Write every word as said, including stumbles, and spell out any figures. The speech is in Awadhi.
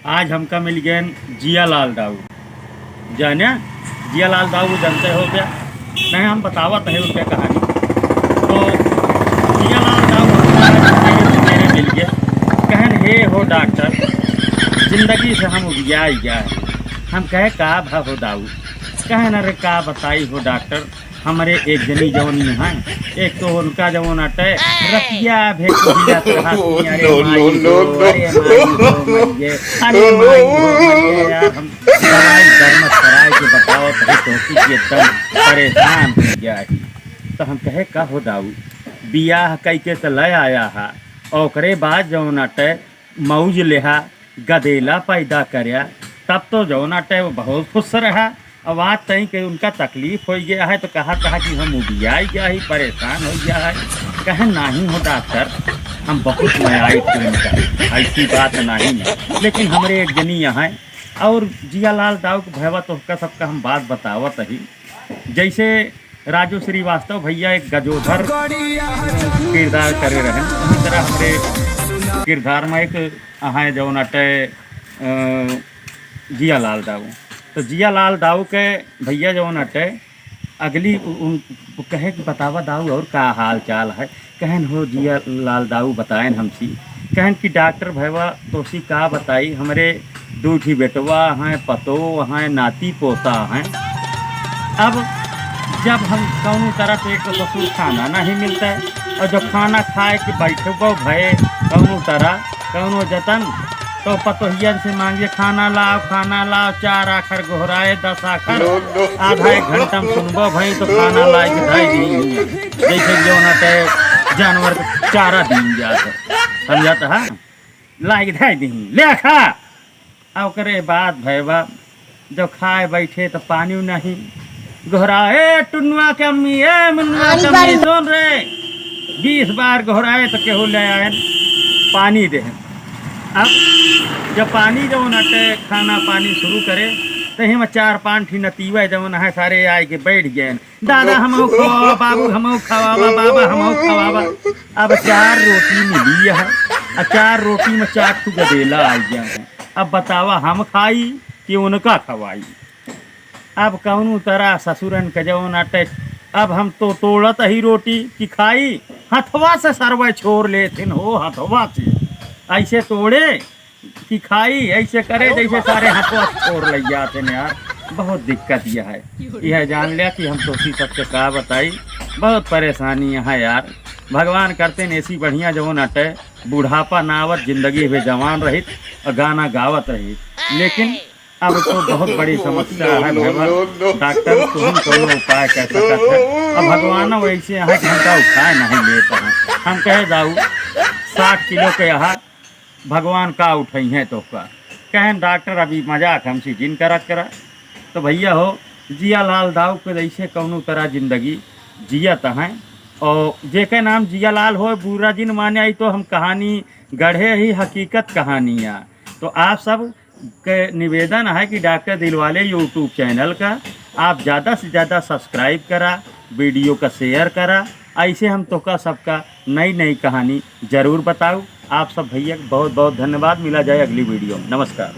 आज हमका मिल गए जियालाल दाऊ। जाने जियालाल दाऊ को जानते हो क्या? नहीं, हम बतावत है उनके कहानी। तो जियालाल दाऊ हमका मेरे, मेरे मिल गए, कहन, "हे हो डॉक्टर, जिंदगी से हम उबिया गया है।" हम कहे, "का भा हो दाऊ?" कहन, "अरे का बताई हो डॉक्टर, हमरे एक जनी जौनी हैं, एक तो उनका जौन अटे, रतिया भे कुहिया चढ़ाती, अरे माई हो, अरे माई हो, माई गे, अरे माई हो, माई गे।" यार, हम दवाई दरमत कराए के बतावत है तो कि एकदम परेशान हो गया है। तो हम कहे, "का हो दाऊ, बियाह कई के तो ले आया है, ओकरे बाद जौन अटे मौज लेहा, गदेला पैदा करया, तब तो जौन अटे वो बहुत खुश रहा।" अब आज तई के उनका तकलीफ हो गया है, तो कहा था कि हम उबियाई गया ही, परेशान हो गया है। कहे, "नहीं हो डॉक्टर, हम बहुत मयाई थे उनका, ऐसी बात नहीं है, लेकिन हमरे एक जनी यहाँ है।" और जियालाल दाऊ के भयवा तो का सबका हम बात बतावत ही, जैसे राजू श्रीवास्तव भैया एक गजोधर किरदार करे रहन, उसी तरह हमरे किरदार में एक अहाँ जौन अटे, अ, जियालाल दाऊ। तो जियालाल दाऊ के भैया जौन अटे, अगली उ-, उन, उ कहे कि बतावा दाऊ और का हाल चाल है। कहन, "हो जियालाल दाऊ बताएन हमसी।" कहन कि "डॉक्टर भैया तोसी का बताई, हमरे दू ठी बेटवा हैं, पतो हैं, नाती पोता हैं। अब जब हम कौनो तरह से एक तो ससुर खाना नहीं मिलता है, और जब खाना खाए के बैठबो भये कौनो तरह, कौनो जतन, तो पतोहियन से मांगे, 'खाना लाओ, खाना लाओ,' चार आखर गोहराए, दस आखर, आधा एक घंटा में सुनबो भई तो खाना लाए के धई दी, जैसे कि जौन अटे जानवर के चारा दीन जात है, समझत है, लाए के धई दी, ले खा।" आ ओकरे बाद भैया जब खाए बैठे तो पानी नहीं, गोहरा, "ए टुन्नुआ के अम्मी, ए मुन्नुआ के अम्मी, सुन रे।" बीस बार गोहराए तो केहू ले आए पानी दे। अब जब पानी जौन अटे खाना पानी शुरू करे, तो हिम चार पाँच ठी नतीवा जौन है सारे आए के बैठ गए, "दादा हमहू खवावा, बाबू हमहू खवावा, बाबा हमहू खवावा।" अब चार रोटी मिली है, आ चार रोटी में चार ठू गदेला आ गया है। अब बतावा हम खाई कि उनका खवाई? अब कौनो तरह ससुरन के जौन अटे, अब हम तो तोड़त ही रोटी कि खाई, हथवा से सरवे छोड़ लेथिन हो, हथवा से ऐसे तोड़े कि खाई, ऐसे करे जैसे सारे हथवा से छोड़ ले जाते हैं यार। बहुत दिक्कत यह है, यह जान लिया कि हम तोसी सबसे का बताई, बहुत परेशानी यहाँ यार। भगवान करते न ऐसी बढ़िया जौन अटे, बुढ़ापा ना आवत, जिंदगी भी जवान रहित और गाना गावत रहित, लेकिन अब तो बहुत बड़ी समस्या है भैया। डॉक्टर तुम कौनो उपाय कर सकत है। अब भगवान वैसे है कि हमका उठाए नहीं लेत हैं। हम कहे जाऊ साठ किलो के यहाँ भगवान का उठई हैं तो का? कहन डॉक्टर अभी मजाक हमसे जिन करत करा। तो भैया हो, जियालाल दाऊ के जैसे कौनो तरह जिंदगी जियत हैं, और जेके नाम जियालाल हो बुरा जिन माने आई तो हम कहानी गढ़े ही हकीकत कहानियाँ। तो आप सब के निवेदन है कि डॉक्टर दिलवाले YouTube चैनल का आप ज़्यादा से ज़्यादा सब्सक्राइब करा, वीडियो का शेयर करा, ऐसे हम तोका सबका नई नई कहानी जरूर बताऊ। आप सब भैया के बहुत बहुत धन्यवाद। मिला जाए अगली वीडियो में। नमस्कार।